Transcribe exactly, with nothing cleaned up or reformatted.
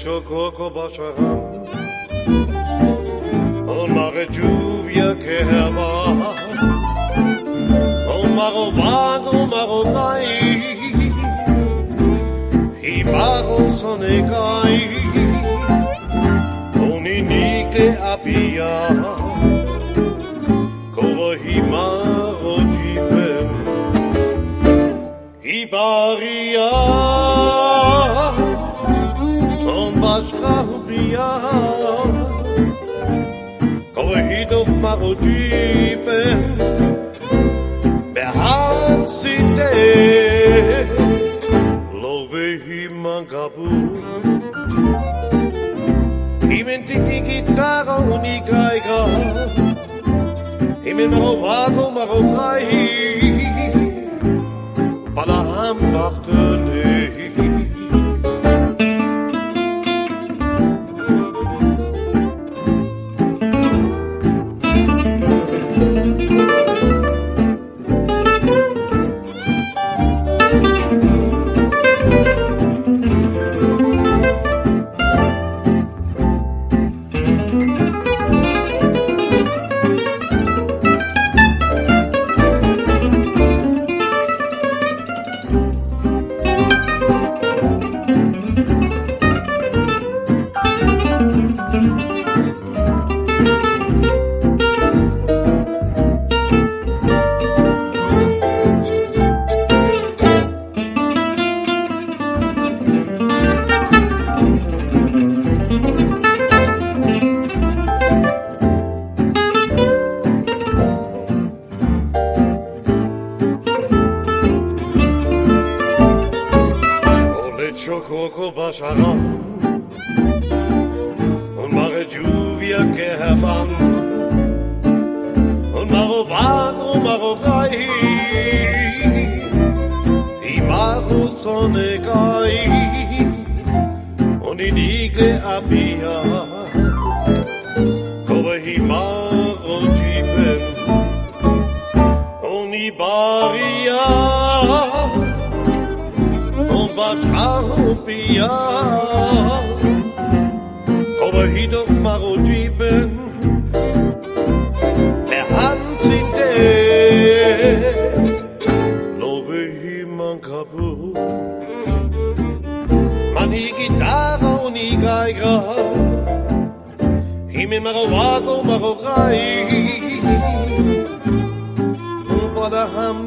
Sokoko basaran, on mare juvia ke hava, on maro vago, on maro kai, i maro sane kai, on i nike apia, kova i maro jipen. I baria, on baska hupia, kova hito maro jipen, be han sinde, love hi mangabu. Hi men tiki gitara on i gaiga, hi men maro vago, maro kai, para han partene. Ole choko ko basara, on mare juvia ke havan, on maro vago, maro kai, i maro sane kai, on i nike apia, kova i maro jipen. On i baria, on baska hupia, kova hito maro jipen, be han sinde, love hi mangabu. Man i gitara on i gaiga, hi men maro vago, maro kai, para han